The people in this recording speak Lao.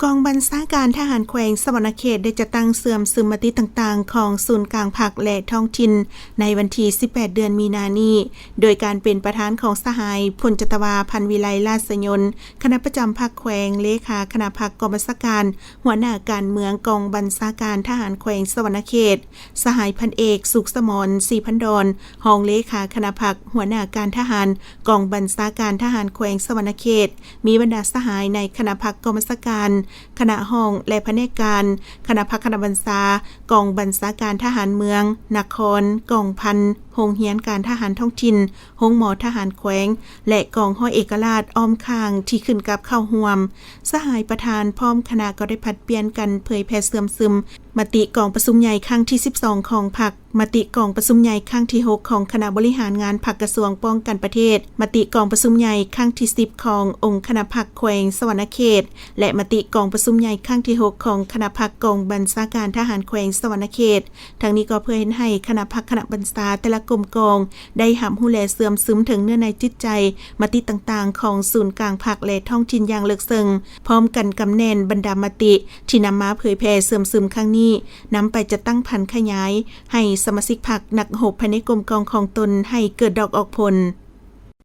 ກອງບັນຊາການທະຫານແຂວງສະຫວັນນະເຂດ ໄດ້ຈັດຕັ້ງເຊື່ອມຊຶມມະຕິຕ່າງໆ ຂອງສູນກາງພັກ ແລະ ທ້ອງຖິ່ນ ໃນວັນທີສິບແປດ ເດືອນມີນານີ້ ໂດຍການເປັນປະທານຂອງສະຫາຍ ພົນຈັດຕະວາ ພັນວິໄລ ລາຊະຍົນ ຄະນະປະຈຳພັກແຂວງ, ເລຂາຄະນະພັກກອງບັນຊາການ, ຫົວໜ້າການເມືອງກອງບັນຊາການທະຫານແຂວງສະຫວັນນະເຂດ, ສະຫາຍ ພັນເອກ ສຸກສະໝອນ ສີພັນດອນ ຮອງເລຂາຄະນະພັກ, ຫົວໜ້າການທະຫານ ກອງບັນຊາການທະຫານແຂວງສະຫວັນນະເຂດ, ມີບັນດາສະຫາຍໃນຄະນະພັກກອງບັນຊາການ, ຄະນະຫ້ອງ ແລະ ພະແນກການ, ຄະນະພັກຄະນະບັນຊາ, ກອງບັນຊາການທະຫານເມືອງ, ນະຄອນ, ກອງພັນ, ໂຮງຮຽນການທະຫານທ້ອງຖິ່ນ, ໂຮງໝໍທະຫານແຂວງ ແລະ ກອງຮ້ອຍເອກະລາດອ້ອມຂ້າງທີ່ຂຶ້ນກັບເຂົ້າຮ່ວມ. ສະຫາຍປະທານພ້ອມຄະນະກໍໄດ້ຜັດປ່ຽນກັນເຜີຍແຜ່ເຊື່ອມຊຶມ ມະຕິກອງປະຊຸມໃຫຍ່ຄັ້ງທີສິບສອງຂອງພັກ, ມະຕິກອງປະຊຸມໃຫຍ່ຄັ້ງທີຫົກຂອງຄະນະບໍລິຫານງານພັກກະຊວງປ້ອງກັນປະເທດ, ມະຕິກອງປະຊຸມໃຫຍ່ຄັ້ງທີສິບຂອງອົງຄະນະພັກແຂວງສະຫວັນນະເຂດ ແລະ ມະຕິກອງປະຊຸມໃຫຍ່ຄັ້ງທີຫົກຂອງຄະນະພັກກອງບັນຊາການທະຫານແຂວງສະຫວັນນະເຂດ. ທັງນີ້ກໍເພື່ອເຮັດໃຫ້ຄະນະພັກຄະນະບັນຊາແຕ່ລະກົມກອງໄດ້ຮັບຮູ້ ແລະ ເຊື່ອມຊຶມເຖິງເນື້ອໃນຈິດໃຈ ມະຕິຕ່າງໆຂອງສູນກາງພັກ ແລະ ທ້ອງຖິ່ນຢ່າງເລິກເຊິ່ງ, ພ້ອມກັນກຳແໜ້ນບັນດາມະຕິທີ່ນຳມາເຜີຍແຜ່ເຊື່ອມຊຶມຄັ້ງນີ້ ນຳໄປຈັດຕັ້ງຜັນຂະຫຍາຍໃຫ້ສະມາຊິກພັກນັກຮົບພາຍໃນກົມກອງຂອງຕົນໃຫ້ເກີດດອກອອກຜົນ.